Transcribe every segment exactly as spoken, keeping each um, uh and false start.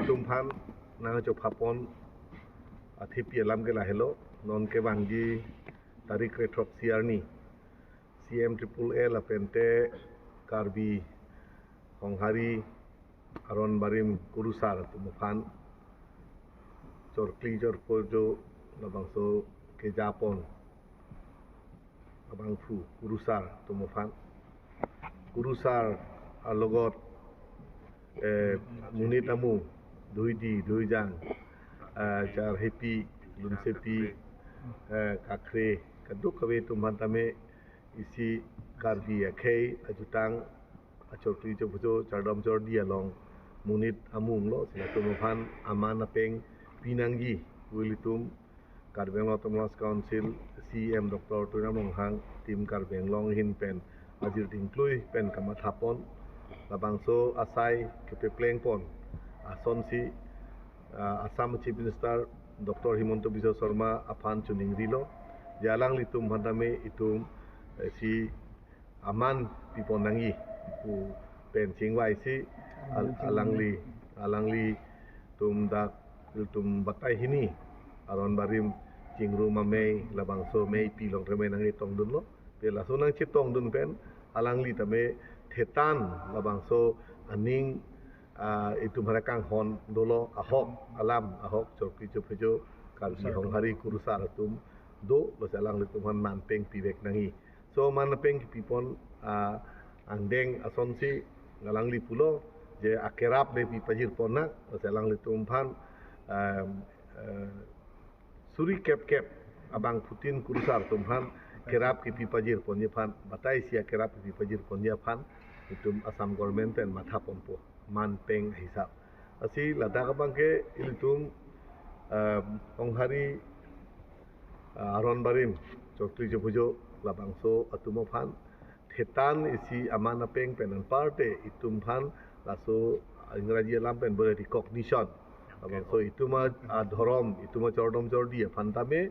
Ilitum aphan nangchophapon athepi alam ke lahelo, non kevangji tarik kre-throksi arni C M triple A lapen te Karbi Honghari Aron Barim Kurusar atum aphan chorkli chorpojo labangso kejapon abangphu Kurusar atum aphan. Kurusar alogot eh, monit amung, Dhoidi, Dhoijang, eh, Charhepi, Lunsepi, eh, Kakhre, kadokave atum aphan tame isi Karbi akhei ajutang achorkli chorpojo chardom chordi along monit amung lo, si latum aphan aman apeng pinangji pu ilitum Karbi Anglong Autonomous Council C E M Doctor Tuliram Ronghang, Team Karbi Anglong ahin pen ajir dingklui pen kamathapon, labangso asai kepeplengpon asonsi, ah, Assam Chief Minister Doctor Himanta Biswa Sarma aphan choningrilo, je alanglitum aphan tame itum, eh, si aman pipon nangji pu pen chingvaisi al-, alangli, alanglitum dak ilitum batai hini Aron Barim Chingrum Amei labangso meipi along tame nangchetongdunlo. Pe laso nangchetongdun pen alangli tame thetan labangso aning, ah, itum aphan kanghon dolo, ahok alam, ahok chorkli chorpojo Karbi Honghari Kurusar atum dolo, si alanglitum aphan aman apeng pivek nangji. So aman apeng kipipon, ah, angdeng asonsi alangli pulo je akerap le pipajirpon nang, si alanglitum aphan, ah, eh, suri kep kep abangphutin Kurusar atum aphan kerap kipipajirponji aphan, bataisi akerap kipipajirponji aphan itum Assam government pen mathaponpo, aman apeng hisap. Lasi ladak abangke ilitum, eh, Honghari, eh, Aron Barim chorkli chorpojo labangso atum aphan thetan isi aman apeng pen anparte itum aphan laso Ingraji alam pen bole recognition. Labangso itum a, adhorom, itum achordom chordi aphan tame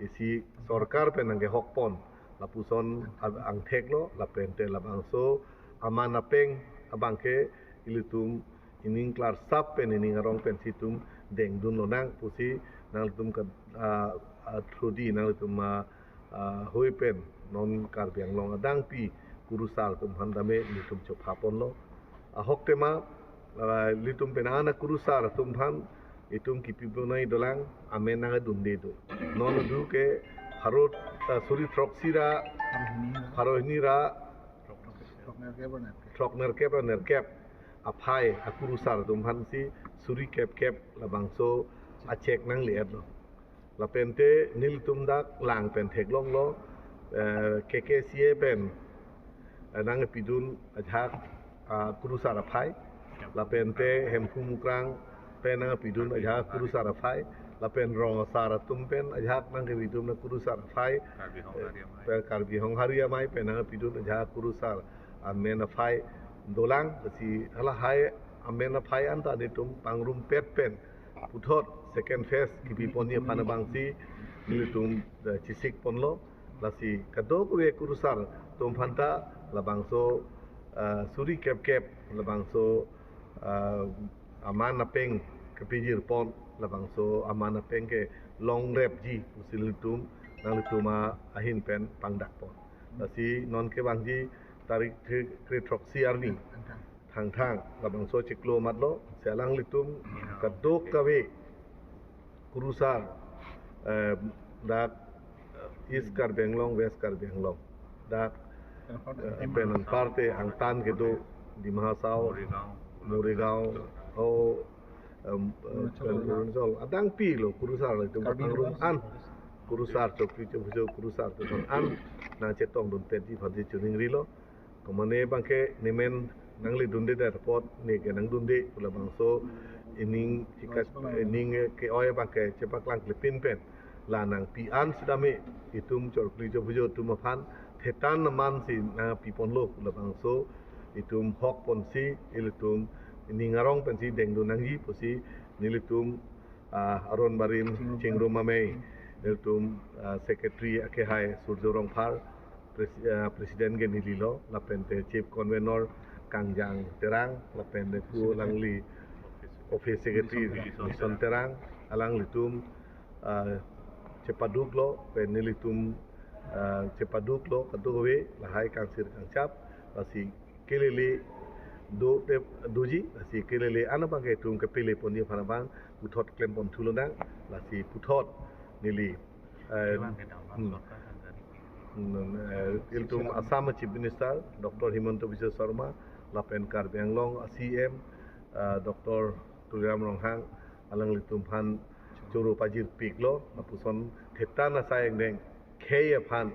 isi sorkar pen nangkehokpon, lapuson a, angthek lo, lapen te labangso aman apeng abangke ilitum ining klarsap pen ining arong pensi itum dengdun lonang pusi nanglitum ka, ah, ah, through di nanglitum, ah, ah, hui pen non Karbi Anglong adangpi Kurusar atum aphan tame ilitum chophaponlo. Ahok tema, ah, ilitum pen ana Kurusar atum aphan itum kipipon nangji dolang, amen nangdunde do. Non adu ke pharo, ah, suri throksi ra, pharo hini ra, throk nerkep ra nerkep aphai aKurusar atum aphansi suri kep kep labangso a-cheque nangle-etlo. Lapen te nelitum dak lang pen theklonglo, eh, K K C A pen, eh, nangpidun ajahak, ah, Kurusar aphai. Lapen te Hemphu Mukrang pen nangpidun ajahak Kurusar aphai. Lapen rong asar atum pen ajahak nangpidun aKurusar aphai. Karbi Honghari Amei. Pen Karbi Honghari Amei pen nangpidun ajahak Kurusar amen aphai dolang, si halahai amen aphai anta nelitum pangrumpet pen puthot second phase kipiponji aphan abangsi nelitum, eh, chesikponlo. Lasi kadokave Kurusar atum aphanta labangso, eh, suri kep kep labangso, eh, aman apeng kepijirpon, labangso aman apeng kelongrepji pusi nelitum nanglitum ahin pen pangdakpon. Lasi non kevangji tarik kre-, kre-throksi arni Thangthang labangso chiklo matlo, si alanglitum kadokave Kurusar, eh, dak, eh, East Karbi Anglong, West Karbi Anglong, dak, eh, pen anparte angtan kedo Dima Hasao, Morigaon, o, em, eh, Arunachal, Arunachal adangpi lo Kurusar ilitum Karbi pangrum an, Kurusar chorkli chorpojo Kurusar atum aphan an nangchetongdunpetji aphansi choningrilo. Komane abangke nemen nangledundedet apot neke nangdunde pu labangso ining hikat, ining ke-oi abangke chepaklang klepin pen la nangpi an sitame itum chorkli chorpojo atum aphan thetan amansi nangpiponlo pu labangso itum hokponsi ilitum ining arong pensi dengdun nangji pusi nelitum, ah, Aron Barim Chingrum Amei, nelitum, ah, Secretary akehai Surjo Rongphar, Pres-, ah, President ke nelilo, lapen te Chief Convener Kangjang Terang, lapen te ku alangli, Office Secretary Nison Terang, alanglitum ah, chepaduklo, pen nelitum ah, chepaduklo kadokave lahai kangsir kangchap, lasi kelele do te doji, lasi kelele an abangke itum kepele ponji aphan abang puthot klem pon thu lonang, lasi puthot neli eh, Ilang kedam hmm. Sorkar akan dari hmm, eh, ilitum Assam Chief Minister Doctor Himanta Biswa Sarma, lapen Karbi Anglong C M ah, Doctor Tuliram Ronghang, alanglitum aphan choro pajirpiklo, lapuson thetan asai angdeng khei aphan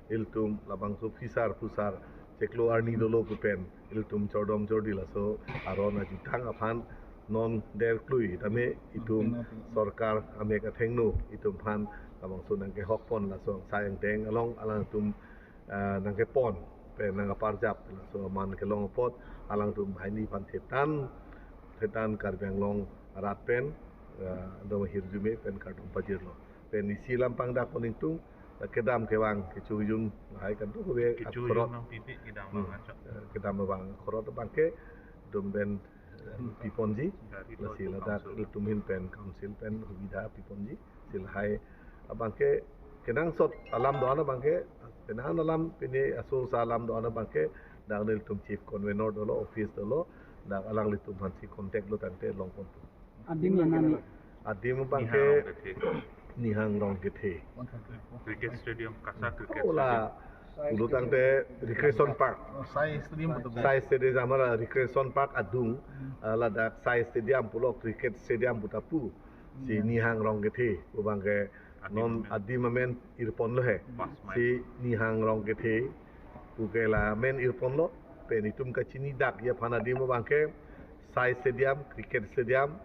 ilitum labangso phisar phusar chiklo arni dolo pu pen ilitum chordom chordi laso aron ajutang aphan non derklui tame itum sorkar amek athengno itum aphan labangso nangkehok pon laso asai angdeng along alangtum ah, nangkepon pen nangkaparjap laso aman kelong apot alangtum banghini aphan thetan thetan Karbi Anglong arat pen ah, dom hirjume pen kardom pajirlo. Pen isi lampang dak pon ingtung, kedam kevang kechojun lahai kadokave Kechojun akhorot nang pipi kedam hmm, bang acok. Eh, kedam kevang akhorot abangke dum pen eh, piponji, dari lasi ladak council. Ilitum ahin pen council pen hubidha piponji, si lahai abangke kenangsot alam do-an abangke, penang alam pine aso sa alam do-an abangke, dak nelitum chief convener dolo, office dolo, dak alanglitum aphansi contact lo tangte long pon. Adim ya nani? Adim abangke Nihang Rongkethe. Nihang Rongkethe. Cricket stadium, Kasa cricket Ola stadium. Pulo tangte recreation park. Oh, Sai Stadium betul. Sai Stadium amara recreation park adung, ah, ladak Sai Stadium pulo cricket stadium pu ta pu. Si Nihang Rongkethe, pu abangke non adim amen irponlo he. Si Nihang Rongkethe, puke la amen irponlo, pen itum kachini dak ya aphan adim abangke, Sai Stadium, cricket stadium,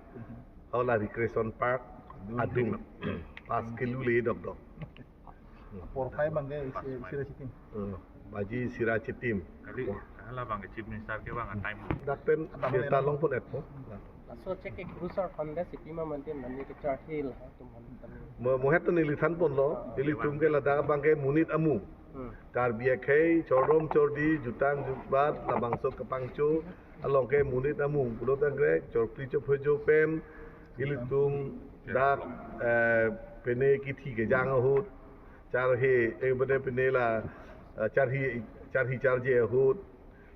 ola recreation park, adung, pas kilo le dokdok. Porphai abangke isi, sira chitim. Eh, baji sira chitim. Kali, hala abangke Chief Minister kevang a time. Dak pen dia ta long pon et po. Laso check ke kurusar aphan da sipima mantin nani kecharhi la atum aphan tani. Mo-, mohet neli than ponlo, ilitum ke ladak abangke monit amung. Hmm. Karbi akhei, chordom chordi, jutang jutbat, labangso kepangcho, along ke monit amung, pulo tangte, chorkli chophojo pen, ilitum dak, eh, pene kithi kejang ahut, charhe, eh, pene pene la, eh, charhi, charhi charje ahut,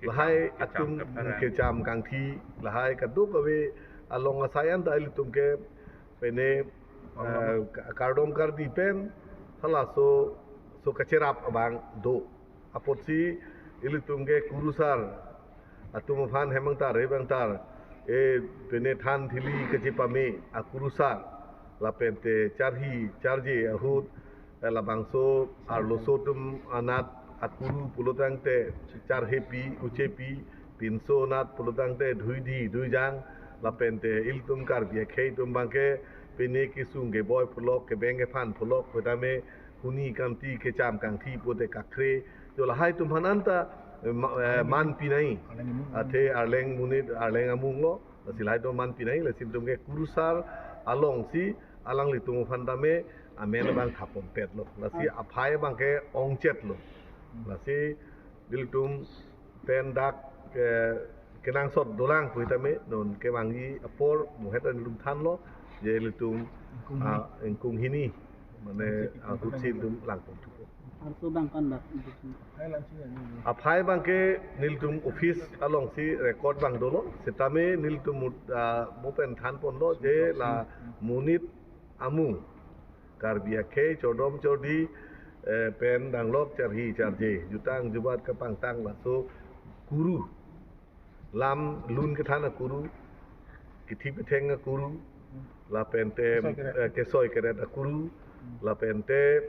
lahai atum kecham kangthi, lahai kadokave along asai an ta ilitum ke pene, eh, ka-, kardom kardi pen, halaso, so kacherap abang do. Apotsi ilitum ke kurusar atum aphan hem angtar, rep angtar, eh, pene than thili kachepame akurusar, lapente charhi charje ahut, eh, labangso arloso atum anat akuru pulo tangte charhepi, uchepi, pinso anat pulo tangte dhuidi, dhuijang, lapente ilitum Karbi akhei atum abangke pene kesung keboi pulok, kebeng kephan pulok, kotame huni kamti kecham kangthi pute kakre, jo lahai atum aphan anta, eh, ma-, eh, man pinai. Athe Arleng monit, Arleng amung lo, lasi lahai atum man pinai, lasi itum ke kurusar alongsi alanglitum aphan tame amen abang thap ponpet lo. Lasi aphai abangke ongchet lo. Lasi ilitum pen dak ke kenangsot dolang pu tame non kevangji apor mohet an ilitum thanlo je ilitum ingkung hini. Ah, ingkung hini. Mane ahutsi itum lang pon thupo. Arso abang kan dak. Aphai abangke nelitum office alongsi record abang dolo. Setame nelitum mut, ah, mo pen than ponlo je la monit amung. Karbi akhei chordom chordi, eh, pen danglok charhi charje. Jutang jubat kepangtang laso kuru. Lam lun kethan akuru, kithi petheng akuru, lapente, kesoi keret, eh, kesoi keret akuru, lapente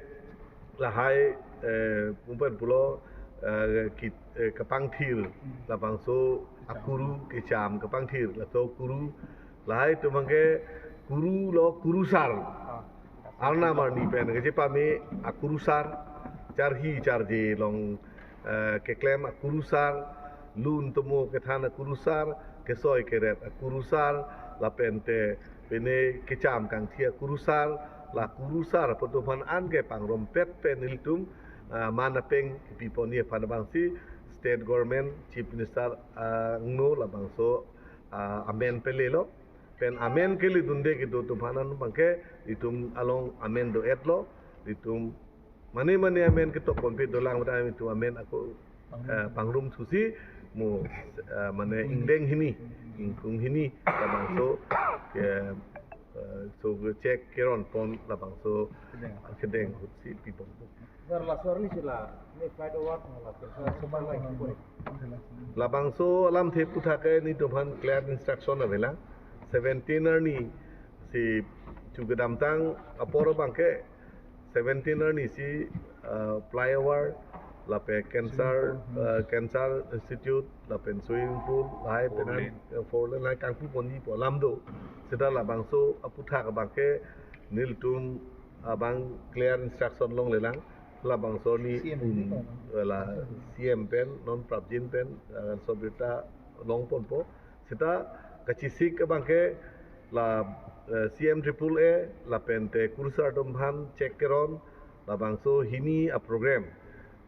lahai, eh, mo pen pulo, eh, ki-, eh, kepangthir, labangso akuru, kecham kepangthir, laso kuru, lahai atum abangke kuru lo kurusar. Arnam arni pen kachepame akurusar, charhi charje along, eh, keklem akurusar, lun tomo kethan akurusar, kesoi keret akurusar, lapente pene kecham kangthi akurusar, la kurusar pu atum aphan an ke pangrompet pen ilitum, ah, man apeng kipi ponji aphan abangsi State Government Chief Minister, ah, angno labangso, ah, amen pelelo. Pen amen kele dunde kedo atum aphan abangke itum along amen do-etlo, itum mane mane amen ketok ponpe dolang, itum amen ako, eh, pangrum thusi mo, eh, mane ingdeng hini, ingkung hini labangso ke, eh, so check keron pon labangso kedeng ahutsi pipon. Sir, laso arni si la, ne flight over, la, sir, sir, sir, like, labangso alamthe aputhak ke nelitum aphan clear instruction avelang. Seventeen arni si chu kedamtang apor abangke, seventeen arni si, uh, flyover, lapen cancer, uh, cancer institute, lapen swimming pool, lahai four penan, lane, uh, four lane lahai kangpu ponji pu alam do. Seta labangso aputhak abangke nelitum abang clear instruction longlelang. Labangso arni, C M, um, la C M pen, non prapjin pen, uh, sobirta long ponpo. Seta kachesik abangke la, eh, C M triple A, lapen te Kurusar atum aphan check keron, labangso hini aprogram,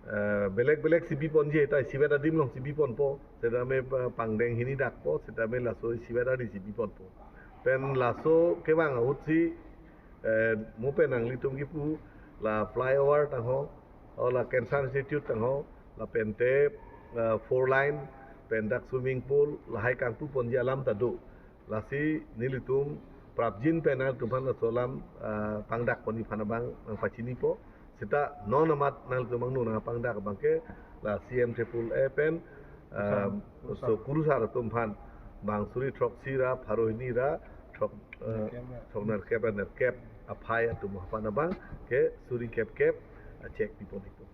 eh, belek belek si biponji, ta isivet adim along si biponpo, setame, eh, pangdeng hini dakpo, setame laso isivet arni si biponpo. Pen laso kevang ahutsi, eh, mo pen nanglitum kipu, la flyover tangho, o la cancer institute tangho, lapen te, eh, four lane, pen dak swimming pool, lahai kangpu ponji alam ta do. Lasi nelitum prapjin pen nangtum aphan laso alam, eh, pangdak ponji aphan abang nangpachinipo. Seta non amat nangtum angno nangpangdak abangke la C M triple A pen, eh, Kurusar, so Kurusar atum aphan bang suri throksi ra pharo hini ra throk, eh, throk nerkep ra nerkep aphai atum aphan abangke suri kep kep, eh, check pipon ipo.